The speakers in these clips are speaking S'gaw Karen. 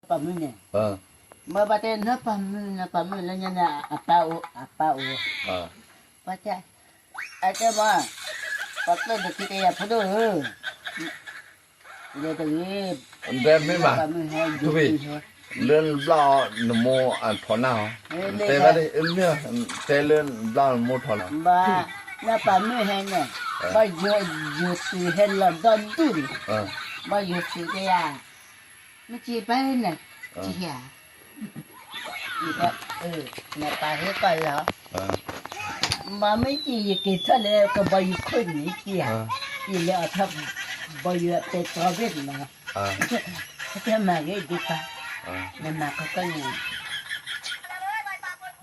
ပှၤမုၣ်န့ၣ်, မ့ၢ်ဘၣ်တဲနပှၤမုၣ် နပှၤမုၣ်လၢညါန့ၣ် အပၢ်အိၣ် အပၢ်အိၣ်, ဘၣ်တဲ, အတဲမ့ၢ်, ပှၤကျၢၢ်တက့ၢ်တယၤဖိဒိၣ်ဧၢ, လဲၤတဂ့ၤ, တဲမ့ၢ်ဘၣ်, လၢနဘျီနမိၢ်အထီနၢ်ဟီ, တဲဘၣ်, တဲလၢနဘျီနမိၢ်ထီနၢ်, ဘၣ်, နပှၤမုၣ်ဟဲန့ၣ်, ဘၣ်ယိၤသုးဟဲလီၤဒီဒူၣ်န့ၣ်, ဘၣ်ယိၤသုးတဲယၤ မ့ၢ်က့ၤပၢ်န့ၣ်, က့ၤဧါ, နပၢ်ဟဲကီၢ်လီၤ, မ့ၢ်မ့ၢ်က့ၤ ယက့ၤထီၣ်လၢကဘီယူၤခိၣ်န့ၣ်က့ၤဧါ, ယလဲၤအီၣ်ထီၣ်ဘီယူၤအပဲတြီဘ့ၣ်န့ၣ်လီၤ, ကမၤဂ့ၤဒ်ပၢ်, နမၤကီကီၢ်န့ၣ်,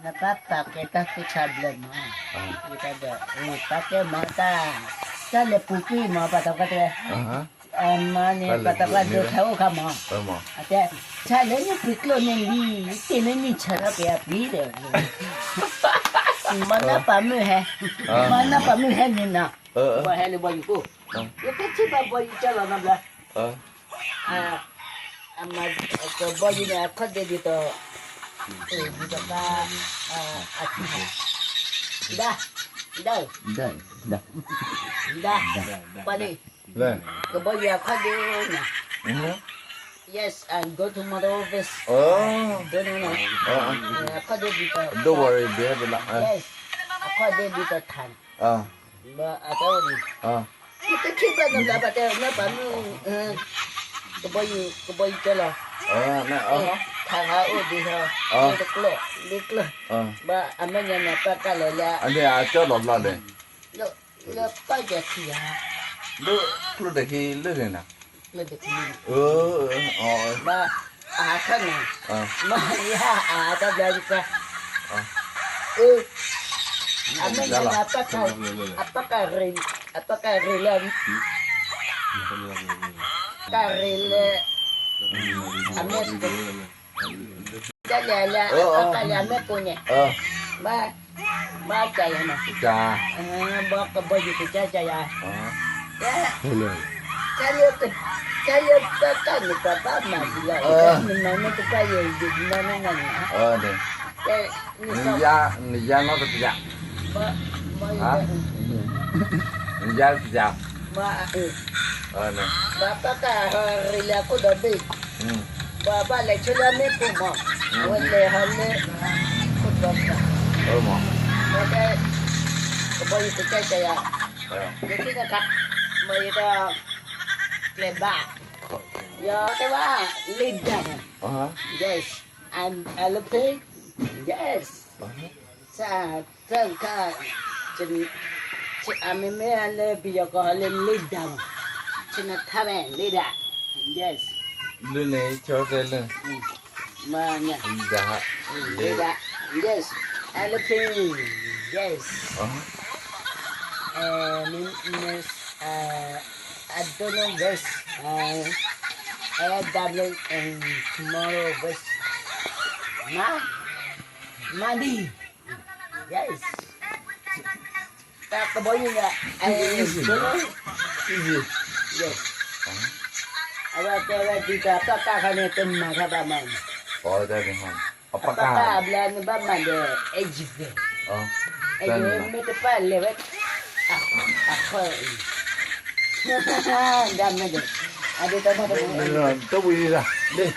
နပၢ်ပာ်ကဲတၢ်သူၣ်ထီၣ်ဘျဲၣ်မး, ဒီး, ပၢ်တဲမၤတၢ်, တၢ်လဲၤပူၤကွံာ်မး ပှၤတၢ်ကီတၢ် အမၤန့ၣ် ပှၤတၢ်ပှၤဒိးထါအိၣ်ခါမး, အတဲ, ဆါလၢနပှ့ၤကျိၣ်န့ၣ်လံ, တ့ၢ်လၢနဆါထီၣ်က့ၤအပှ့ၤဒီး, မ့ၢ်နပှၤမုၣ်ဟဲ, မ့ၢ်နပှၤမုၣ်ဟဲန့ၣ်နီၤ, ပှၤဟဲလၢဘီယူၤခိၣ်, ယကထံၣ်ဘၣ်ဘီယူၤကၢလီၤနီတဘျီ အမၤကဘီယူၤန့ၣ် အခီၣ်ဒ့ဒ်သိး, ဒ်သိးက, အ, ဒၣ်, ဒၣ်, ဒၣ်, ပှၤန့ၣ်, ကဘီယူၤအခီၣ်ဒ့န့ၣ်, yes, and go tomorrow office, အခီၣ်ဒ့ဒ်သိး, yes, အခီၣ်ဒ့ဒ်သိးထါန့ၣ် ဘၣ်အတၢ်အိၣ်ဒံး, ယတထံၣ်ဘၣ်နဘျီဘၣ်တဲ နပှၤမုၣ်, ကဘီယူၤ, ကဘီယူၤကၢလီၤ, ထါဂၤအိၣ်ဒံးဟီ, တကျိၣ်, လ့ကျိၣ်, ဘၣ်အမဲာ်ညါန့ၣ် ပၢ်ကၢ်လီၤလၢ, အန့ၣ်အကၢလီၤဘျီလဲၣ်, လၢပၢ်ယၤခံဂၤ, လၢကျိၣ်တဟံးလၢန့ၣ်နီၤ, လၢတဟံး, ဘၣ်, အဟးခီၣ်န့ၣ်, မ့ၢ်ယဟးအတၢ်ဘျါယကါ, အမဲာ်ညါန့ၣ် အပၢ်ကၢ်, အပၢ်ကၢ်ရ့ၣ်, အပၢ်ကၢ်ရ့ၣ်လၢ, ကၢ်ရ့ၣ်လၢ, အမဲာ်, ကၢ်လဲၣ်လၢ, အပၢ်ကၢ်လၢအမဲာ်ကိးန့ၣ်, ဘၣ်, ဘၣ်ကၢ်ယၤနီၤ, ဘၣ်ကဘီယူၤကစၢ်ကၢ်ယၤ, ကၢ်လၢ, ကၢ်လၢပၢ်ကၢ်န့ၣ် ပှၤဘၣ်မၤဒံးလီၤ, နမၤမ့ၢ်တဘၣ်ယဲၢ် ယမၤမ့ၢ်နၤန့ၣ်, နယါနီတပျး, နယါတပျး, ဘၣ်ပၢ်ကၢ်ဟီရ့ၣ်လၢအခိၣ်ဒီဘ့ၣ်, ဘၣ်ဘၣ်လဲၤဆၢလၢအမဲာ်ကိးမး, အဝဲလဲၤဟီလၢ, ခိၣ်ဒီဘ့ၣ်, ဝဲတဲ, ကဘီယူၤကစၢ်ကၢ်ယၤ, ယထံၣ်နခါ, မ့ၢ်ယတၢ်, ကျဲဘၣ်, ယတဲဘၣ်, လ့ဒၣ်န့ၣ်, yes, and aeroplane, yes, စး, တၢ်ခါ, အမ့မ့ၢ်လၢပယီၤကိးလၢ လ့ဒၣ်, ဆနခါဝဲ လ့ဒၣ်, yes, လၢန့ၣ် ဆၢတဲလၢ, မ့ၢ်ညါ, လ့ဒၣ်, yes, aeroplane, yes, and, uh, I don't know this, uh, air doubling and tomorrow this, Ma, Monday, yes. တၢ်ကဘီယူၤညါ, easy, easy, yes. အဝဲတဲဝဲဒ်သိးပၢ်ကၢ်ခါန့ၣ် တမၤတၢ်ဘၣ်မး, အပၢ်ကၢ်အဘျါန့ၣ်ဘၣ်မၤဒီး engine, engine မ့ၢ်တပၣ်လဲၤဝဲ, အခီၣ်, ဒၣ်မ့ၢ်ဒီး, အဒိတမ့ၢ်တမ့ၢ်, တဝံၤဒၣ်, ဒ်